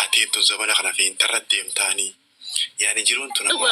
Atiin tun zamana kana fiinxarra deemtaanii. Yaani jiruun tun amma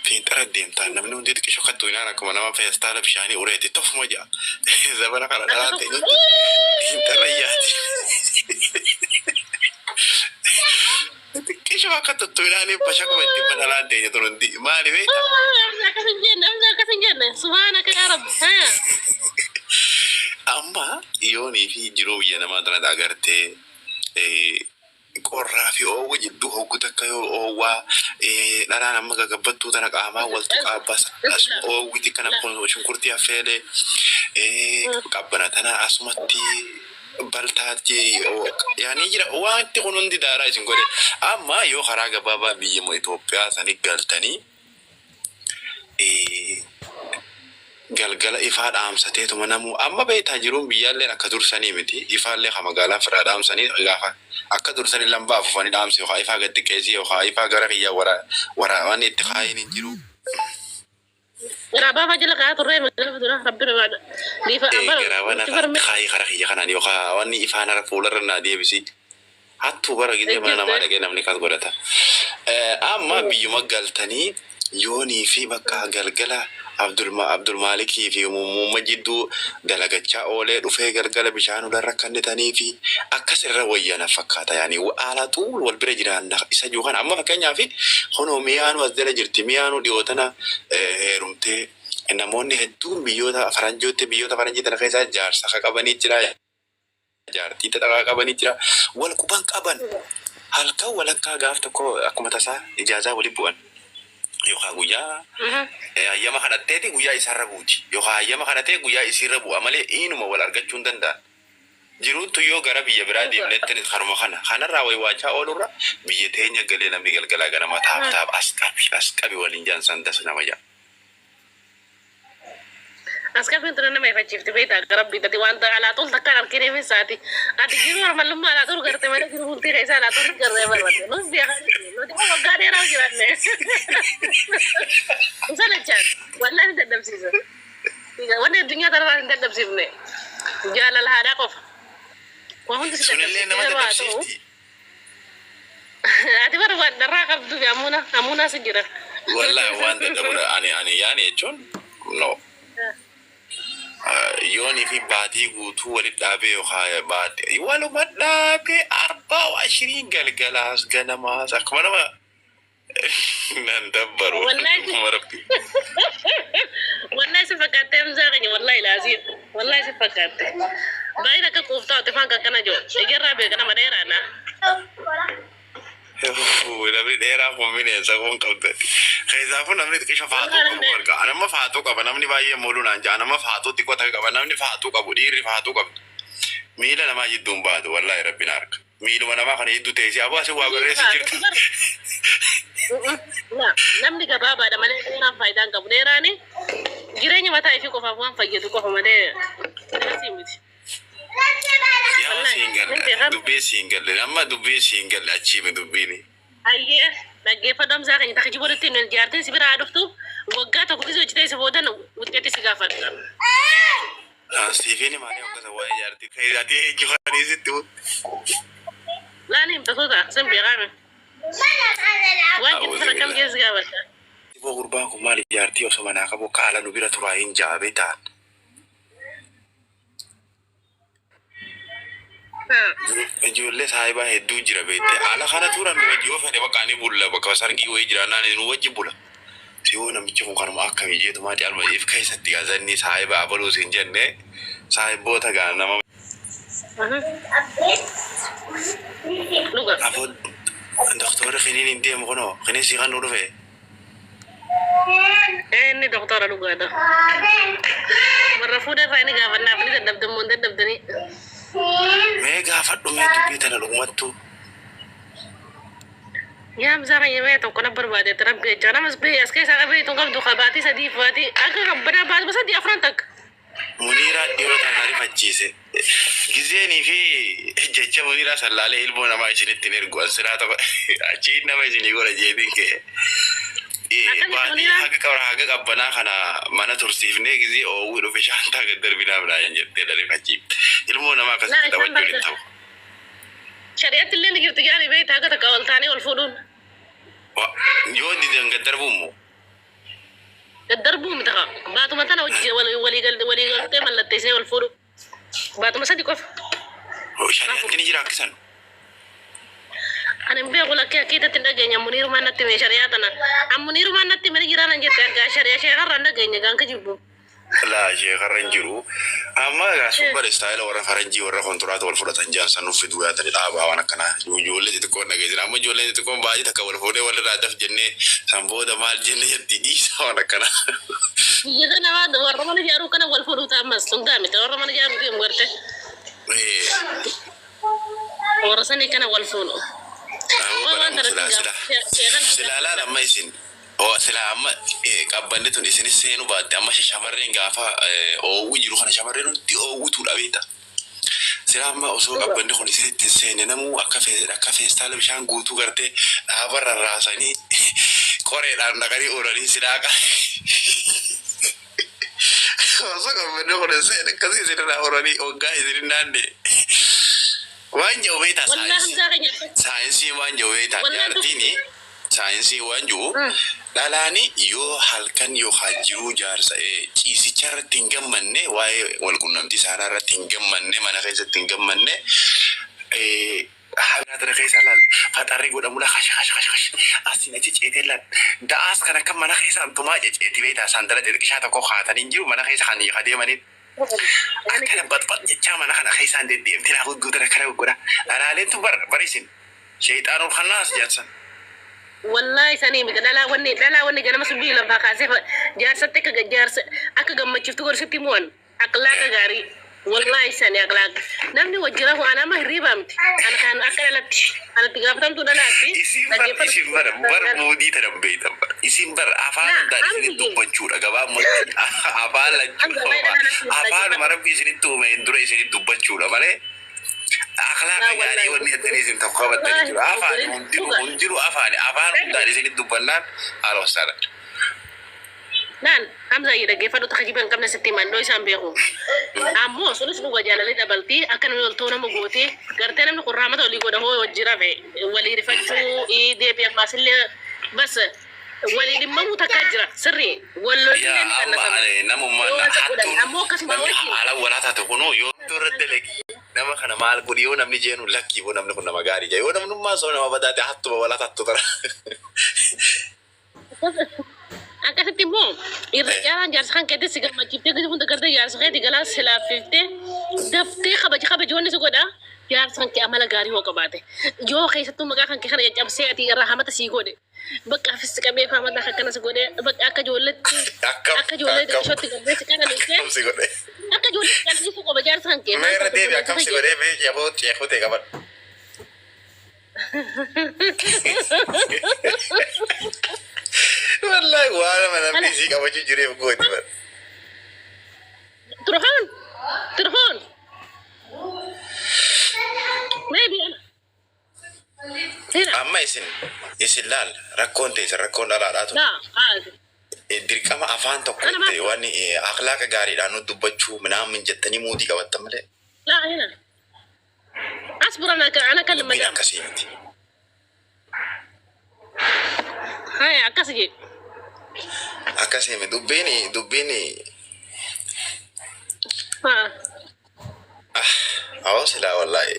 fiinxarra deemtaan namni hundi xiqqisho kattu inaan akkuma nama feestaala bishaanii ureeti tofuma ja'a. Zamana kana dhalaan teenyutti fiinxarra yaati. Xiqqisho akka tuttu ilaanii bashaquma ittiin badalaan teenya tun hundi maali beektaa? Akkas hin jenne, Hamza akkas hin jenne. Subhaanaka yaa Rabbi. Haa. Amma yoonii fi jiruu biyya namaa tanatti agartee qorraa fi oowwa jidduu hoggu takka yoo oowwaa dhalaan amma gagabbattuu tana qaamaa wal tuqaa basa asuma oowwiti kana kun shunkurtii affeelee qabbana tana asumatti baltaatti yaanii jira wanti kun hundi daaraa isin godhe. Amma yoo karaa gabaabaa biyyuma Itoophiyaa sani galtanii galgala ifaa dhaamsateetuma namuu amma beektaa jiruun biyyaalleen akka dursanii miti. Ifaallee ka magaalaa firraa dhaamsanii gaafa akka dursanii lambaa afuufanii dhaamsi yookaan ifaa gad xiqqeessii yookaan ifaa gara kiyya wara waraabanii itti kaayin hin jiru. Garaabaa faa jala kaa'aa turree magaalaa dura rabbi nama dhiifa bara Garaabaa nutti narra farme kaayii kara kiyya kanaan yookaan wanni ifaa narra fuularra naa deebisi. Hattuu bara gizee mana namaa dhaqee namni kas godhata. Amma biyyuma galtanii yoonii fi bakka galgala Abdulmaalikii fi muumma jidduu dalagachaa oolee dhufee galgala bishaan ularra kannitanii fi akkas irra wayya na fakkaata. Yaani haala xuul wal bira jiraanna isa jiru kana amma fakkeenyaaf kunoo miyaanuu as jala jirti miyaanuu dhiyoo tana heerumtee namoonni hedduun biyyoota faranjootti biyyoota faranjii tana keessaa jaarsa ka qabanii jira. Jaartii xaxaraa qabanii jira. Wal quban qaban. Halkan walakkaa gaaf tokko akkuma tasaa ijaazaa wali bu'an. Yookaan guyyaa hayyama kadhatteeti guyyaa isaarra buuti. Yookaan hayyama kadhatee guyyaa isiirra bu'a malee inuma wal argachuu hin danda'an. Jiruun tun yoo gara biyya biraa deemnettinis kanuma kana. Kanarraa waywaachaa oolurra biyya teenya galee namni galgalaa ganama taaf taaf as qabi as qabi waliin jedhan san das nama jedha. As kafin tuna nama ifachiifti beektaa akka rabbii tati wanta alaa xul takkaan argineef isaati. Ati jiruu armallummaa alaa xul garte malee jiru bultii keessaa alaa xul garree barbaadde. Nus beekaa nuti immoo waggaa dheeraa jiraanne. Isa lachaan wallaahi ni dadhabsiisa. Wanni addunyaa tanarraa hin dadhabsiifne jaalala haadhaa qofa. Waa hundi si Sunillee dadhabsiifte nama garuu haa ta'u. dadhabsiifti. Ati bara waan dharraa qabdu fi amuuna amuunaa si jira. Wallahi waan dadhabudha ani yaani jechuun no yoonii fi baatii guutuu walit dhaabee yookaan baatii waluma dhaabee arbaa wa ashiriin galgalaas ganamaas akkuma nama nan dabbaru Wallahi dhuguma rabbi. Wallahi si fakkaatte Hamzaa keenya wallahi laazim wallahi si fakkaatte. Baay'een akka quuftaa otifaan kan kana jiru ijarraa beeka nama dheeraa na. Namni dheeraa kun bineensa kun qabda. Keessaafuu namni xiqqisha faaxuu qabu arga. Anamma faaxuu qaba namni baay'ee mooluu naan ja'a. Anamma faaxuu xiqqoo takka qaba namni faaxuu qabu dhiirri faaxuu qabdu. Miila namaa jidduun baatu wallahi rabbi na arga. Miiluma namaa kana jidduu teessee aboo asin waa barreessi jirta. Namni gabaabaadha malee dheeraan faayidaa hin qabu. Dheeraan jireenya mataa ifii qofaaf waan fayyadu qofa malee akkasii miti. Yaa Wallahi siin nin galle beekam. dubbiin siin galle amma dubbiin siin galle achiimi dubbiini. Hayyee dhaggeeffadhu Hamzaa keenya takka jiboolitti hin jaartiin si bira haa dhuftu waggaa tokko keessa hojjetee si boodan wuxxeetti si gaafadha. Siifiin himaanii hoggasa waa'ee jaartii ta'e ati eenyu kan sitti himte. Laan himta soota sin beekaame. Waan jirtu A'uuzu sana akkam billah. keessa si gaafadha. Siboo gurbaan kun maali jaartii osoo manaa qabu akka haala nu bira turaa hin jaabee ta'an. Ijoollee saahibaa hedduu jira beekte. Haala kana turan nu wajji yoo fedhe bakka ni bulla bakka sargii wayii jiraannaan nu wajji bula. Siboo namichi kun kanuma akkami jeetumaa caalma if keessatti gaazanni saahiba abaluu siin jenne saahiboota gaa nama Dhuga. Afoo doktorri kiniin hin deemu kunoo kiniin sii kan nu dhufe. Inni doktora dhugaadha. Warra fuudhe irraa inni gaafannaaf ni dadhabdan moo hin dadhabdanii? Mee gaafadhu mee dubbii tana dhugumattuu. Yaa Hamzaa keenya mee tokko na barbaadetti rabbi jecha namas bee as keessaa qabee tun qabdu ka baatii sadii baatii akka qabbanaa baatuma sadii afran takka. Muniiraa dhiyoo tana na rifachiise. Gizeenii fi jecha Muniiraa san laalee ilmoo namaa isinitti hin ergu. An silaa tokko achiin nama isinii godha jeetiin ka'e. Akkamitti Baatii Muniiraan? haga qabra haga qabbanaa kana mana tursiifnee gizee oowwi dhufe shaantaa gad darbinaa biraa hin jettee na rifachiifte. Ilmoo namaa Laa akkasitti isaan taphachuun hin barda. ta'u. Shari'aatti illee ni jirti jaani beektaa akka takka wal taanee wal fuudhuun. Yoo didan gad darbuu immoo. Gad darbuu miti kaa. Baatuma tana hojii walii walii galtee mallatteessee wal fuudhu. Baatuma sadi qofa. Shari'aatti ni jira akkisan. Ani hin beeku lakkee akkiitatti hin dhageenye Muniirumaan natti hime shari'aa tana. An Muniirumaan natti hime ni jiraa nan jette argaa shari'aa sheekarraa hin dhageenye gaan kijibbu. Laa sheekarra hin jiru. Amma egaa sun bare istaayila warra faranjii warra kontiraata wal fudhatan jaan san nuuf fiduu yaatanii dhaabaa waan akkanaa. Ijoollee xixiqqoon dhageessin. Amma ijoolleen xixiqqoon baay'ee takka wal fuudhee walirraa daf jennee san booda maal jenne jetti dhiisaa waan akkanaa. Biyya kana waan warra mana ijaaruu kana wal fuudhuu ta'a ammas hundaa miti warra mana ijaaruu deemu garte. Warra sanii kana wal fuudhu. Aboo Waan waan baramu tana silaa silaa seeran silaa laal amma isin oo silaa amma qabbanni tun isinis seenu baatte amma shamarreen gaafa oowwu jiru kana shamarreen hundi oowwituudha beekta. Silaa amma osoo qabbanni kun isinitti hin seenne namuu akka akka feestaala bishaan guutuu gartee dhaaba rarraasanii qoreedhaan dhaqanii oolanii silaa osoo qabbanni kun hin seenne akkasii isinirraa horanii hoggaa isin hin naanne. Waan jedhu beektaa Wallahi saayinsii Hamzaa keenya saayinsii waan jedhu beektaa wallahi jaartiini saayinsii waan jiru dhalaani yoo halkan yookaan jiruu jaarsa ciisicha irratti hin gammanne waa'ee walqunnamtii saalaa irratti hin gammanne mana keessatti hin gammanne haala tana keessa laal faxarri godhamu la kash kash kash kash asiin achi ceetee laal da'aas kan akka mana keessa antumaa ceceeti beektaa saandala xixiqqishaa tokko kaatanii hin jiru mana keessa kan adeemaniin akkana baxbax jechaa mana kana keessaan deddeemtee laa hudduu tana kana goggodha. Dhalaaleen tun bar bar isin sheeyxaanul khannaas jedhan. Wallahi sanii miti dhalaa wanni dhalaa wanni ganama subii lafaa kaasee jaarsatti akka jaarsa akka gammachiiftu godhu sitti himuwan akhlaaqa gaarii wallahi sanii akhlaaqa namni wajji rafu ana amma hirriibaa miti ana kan akka dhalatti anatti gaafatamtuu dhalaatti Isin bar dhaggeeffadhu isin bar bar moodii tana hin beektan bar. Isin bar afaan laa hundaan amni isinitti dubbachuudha gabaabumatti afaan lachuu amni wallahi dhalaa natti afaanuma dhaggeeffadhu rabbi isinitti uume hin dura isinitti dubbachuudha malee akhlaaqa laa gaarii wallahi wanni jettanii isin tokko qabattanii wallahi jiru. Afaani obboleessi hundinuu dhuga hundinuu afaani afaan hundaan isinitti dubbannaan haala wasaala. Laal Hamza ayyi dhaggeeffadhu takka jiba hin qabne sitti himan dhoo isaan beeku. Ammoo sunis dhuga jaalalli dabalti akka namni ol ta'u nama gootee gartee namni kun raamata olii godha hoo wajji rafe walii rifachuu deebi ammaasillee bas walii dhimmamuu takkaa jira sirrii wal lolillee Yaa ni amma qannasama ani namummaan yoo wanta godhan hattuun ammoo akkasuma namni wajjin haala walaa taate kunoo yoo irra dalagi nama kana maal godhi yoo namni jeenu lakkii boo namni kun nama gaarii jaa yoo namnummaa soo nama badaate hattuma walaa taattu tara. Akkasitti immoo irra caalaan jaarsa kan keetti si gammachiiftee gadi hunda gartee jaarsa keetti galaa si laaffiftee daftee kabaji kabaji wanni si godha jaarsa kan kee amala gaarii hoo qabaate yoo keessattuu maqaa kan kee kana caccabsee ati irraa hamata sii godhe bakka afis si qabee faamata akkana si godhe bakka akka ijoolletti Akkam akka ijoollee akkam xiqqishootti garbee si qananiisee akkam si godhe. akka ijoollee si qananiisuu qaba jaarsa kan kee Mee maal irra taate deebi obboleessa akkam si kiyya. godhee mee ceekoo ceekoo ta'e qabadhu. Wallahi waan nama namni isii qabachuu jireef gooti bar. Turhaan Turhaan maybe ana Hina Amma isin isin laal rakkoon teessan rakkoon dhalaadhaa tun. la ah Dirqama afaan tokko ana itti ma waan akhlaaqa gaariidhaan nu dubbachuu minaamin jettanii muudii qabattan malee la hina Asbir ana ana kallim dubbiin madam. akkasii miti. Haya akkas jedhe. Akkasii miti dubbiin dubbiin Haa. awoo silaa wallaahi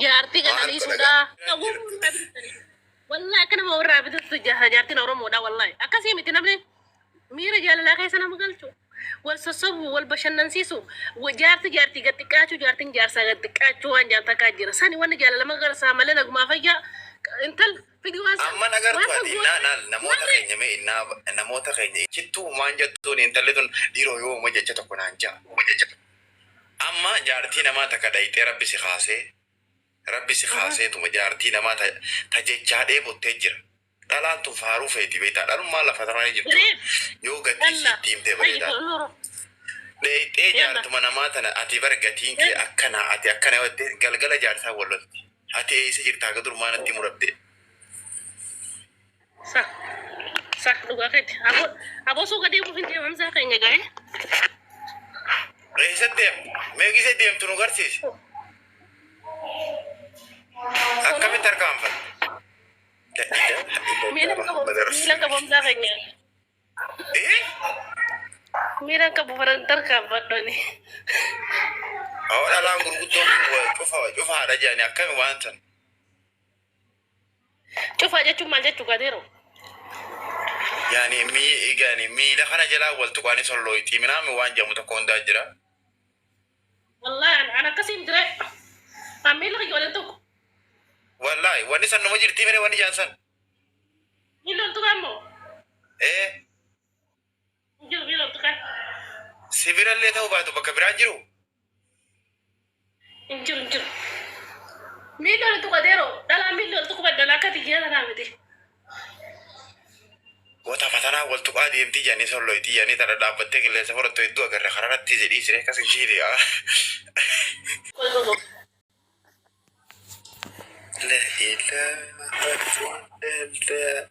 Jaartii maaltu qananiisuudha. dhagaa. Wallahi akka nama warraa bitatu jaartiin Oromoodha wallahi. Akkasii miti namni miira jaalalaa keessa nama galchu. Wal sossobu, wal bashannansiisu, jaarti jaartii gad xiqqaachuu, jaartiin jaarsaa gad xiqqaachuu waan jaarta akkaa jira. Sani wanni jaalalama garsaa malee nagumaa fayyaa intal fidi waan san Amma nagartu waan san ati goota innaa naal namoota warri keenya mee innaa namoota keenya chittuu maan jettuun intalli tun dhiiroo yoo jecha tokko naan ja'a. Amma jaartii namaa takka dhayxee rabbi si kaasee rabbi si kaaseetuma jaartii namaa ta jechaa dheebottee jira. Dhalaan tun faaruu feeti beektaa dhalummaa lafa tanaa jirtu Reef yoo gatii yalla sitti himtee ayyi bareedaa. nuru Dheeyxee yalla jaartuma namaa tana ati bar gatiin kee akkana ati akkana yoo jette galgala jaarsaa wal lolti. Ati eessa jirtaa akka durmaa natti muradde. Sa sa dhugaa keeti aboo aboo suuqa deemuuf hin deemu Hamzaa keenya ga'e. Eessa deemtu? Mee gisee deemtu nu garsiisi. keenya. Eh? Miira qabu baran tarkaanfadhoni. Awwa dhalaan gurguddoon cufa cufaadha jedhani akkami waan san. Cufaa jechuun maal jechuu gadeero? Yaani mi yaani miila kana jalaa wal tuqaanii sollooyxii minaami waan jedhamu tokko hundaa jira. Wallaahi an akkasii miti ree. An miila kiyya waliin tuqu. Wallaahi wanni san numa jirtii mire wanni jaan san. Miila wal tuqaa immoo? Ee. Hin jiru miila wal tuqaa. Si birallee ta'uu baatu bakka biraan jiru. Hin jiru hin jiru. Miilli wal tuqa deeroo dhalaa miilli wal tuqu baddala akka tiyyaa tanaa miti. Wata fatanaa wal tuqaa deemtii jedhanii solloytii jedhanii tana dhaabbattee qilleensa fudhattu hedduu agarre kararratti jedhii siree akkas hin jiiri. Qoy qoy qoy. La ilaha illallah.